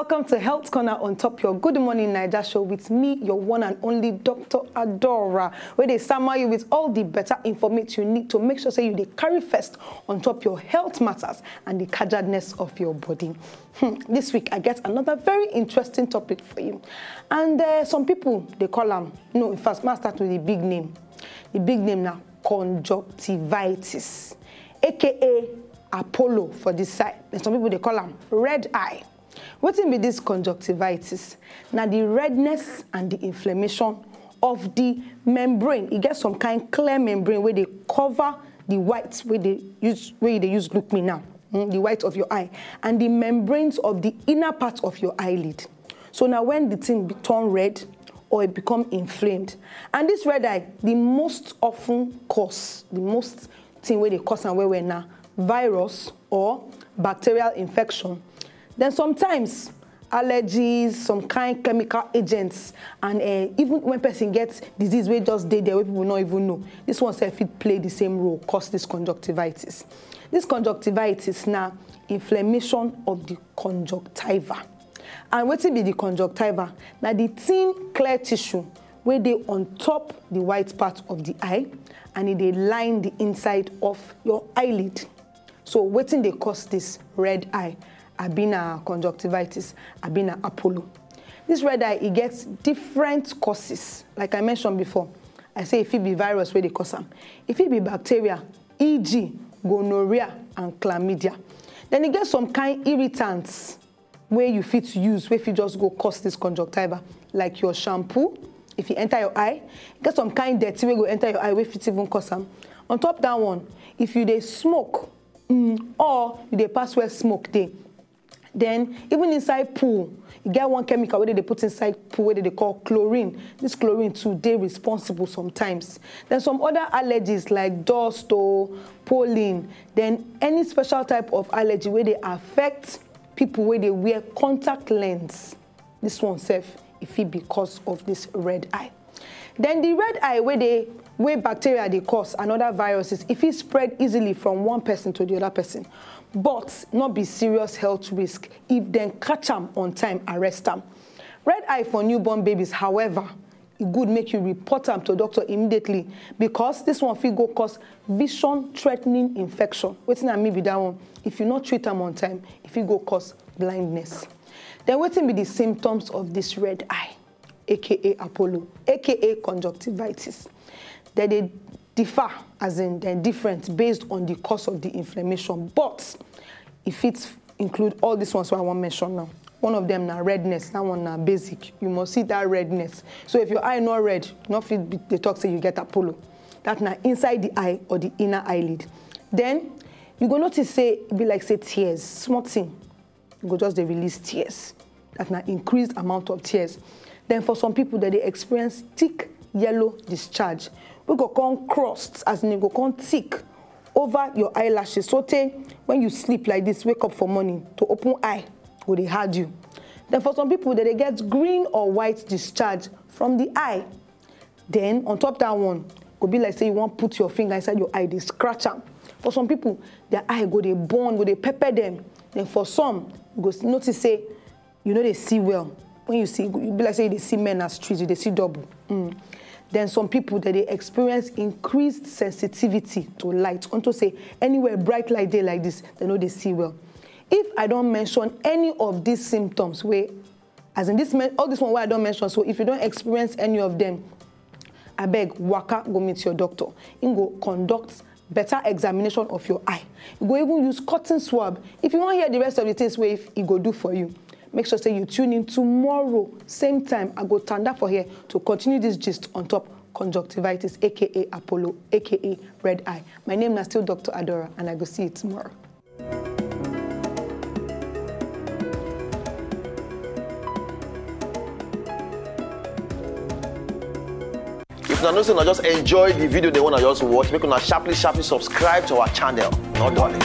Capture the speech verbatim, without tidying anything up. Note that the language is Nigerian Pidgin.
Welcome to Health Corner on top your Good Morning Naija show with me, your one and only Doctor Adora, where they summon you with all the better information you need to make sure say you dey carry first on top your health matters and the cajadness of your body. Hmm, this week I get another very interesting topic for you, and uh, some people they call them, no, in fact, ma start with the big name. The big name now, conjunctivitis, aka Apollo for this side. And some people they call them red eye. Wetin be this conjunctivitis? Now the redness and the inflammation of the membrane. E get some kind clear membrane where they cover the white where they use where they use look me now, mm, the white of your eye, and the membranes of the inner part of your eyelid. So now when the thing be turn red or it become inflamed, and this red eye, the most often cause, the most thing where they cause and where we're now virus or bacterial infection. Then sometimes allergies, some kind chemical agents, and uh, even when person gets disease wey just dey there wey people no even know, this one sef fit play the same role, cause this conjunctivitis. This conjunctivitis na inflammation of the conjunctiva. And wetin be the conjunctiva? Na the thin clear tissue wey dey on top the white part of the eye, and e dey line the inside of your eyelid. So wetin dey cause this red eye? Abi na conjunctivitis, abi na Apollo. This red eye, e get different causes. Like I mentioned before, I say e fit be virus wey dey cause am. E fit be bacteria, e g gonorrhea and chlamydia. Then e get some kind irritants wey you fit use wey fit just go cause this conjunctiva, like your shampoo, if e enter your eye, get some kind dirty wey go enter your eye wey fit even cause am. On top that one, if you dey smoke, mm, or you dey pass where smoke dey, then even inside pool, e get one chemical wey dey dey put inside pool wey dey dey call chlorine. This chlorine too dey responsible sometimes. Then some other allergies like dust o, pollen, then any special type of allergy wey dey affect people wey dey wear contact lens. This one sef, e fit be cause of this red eye. Then the red eye wey dey wey bacteria dey cause and other viruses, e fit spread easily from one person to the other person, but no be serious health risk if dem catch am on time, arrest am. Red eye for newborn babies, however, e good make you report am to doctor immediately, because this one fit go cause vision threatening infection. Wetin I mean be that one? If you no treat am on time, e fit go cause blindness. Then wetin be the symptoms of this red eye, aka Apollo, aka conjunctivitis? Dem dey differ, as in dem different based on the cause of the inflammation, but e fit include all these ones wey I wan mention now. One of them na redness. That one na basic. You must see that redness. So if your eye no red, you no fit be, dey talk say you get Apollo. That na inside the eye or the inner eyelid. Then you go notice say e be like say tears, small thing, you go just dey release tears. That na increased amount of tears. Then for some people, dem dey experience thick yellow discharge wey go come crust, as in e go come thick over your eyelashes, so tey when you sleep like this, wake up for morning to open eye go dey hard you. Then for some people, dem dey get green or white discharge from the eye. Then on top that one, go be like say you wan put your finger inside your eye, dey scratch am. For some people, their eye go dey burn, go dey pepper them. Then for some, you go s- notice say you no dey see well. When you see, you be like say you dey see men as trees, you dey see double. Mm. Then some people, dem dey experience increased sensitivity to light. Unto say anywhere bright light dey like this, dem no dey see well. If I don mention any of these symptoms wey, as in this men, all this one wey I don mention, so if you don experience any of them, abeg waka go meet your doctor. He go conduct better examination of your eye. He go even use cotton swab. If you wan hear the rest of the things wey he go do for you, make sure say you tune in tomorrow same time. I go tanda for here to continue this gist on top conjunctivitis, aka Apollo, aka red eye. My name na still Doctor Adora, and I go see you tomorrow. If una know say una just enjoy the video, they wanna just watch, make una sharply sharply subscribe to our channel. No darling.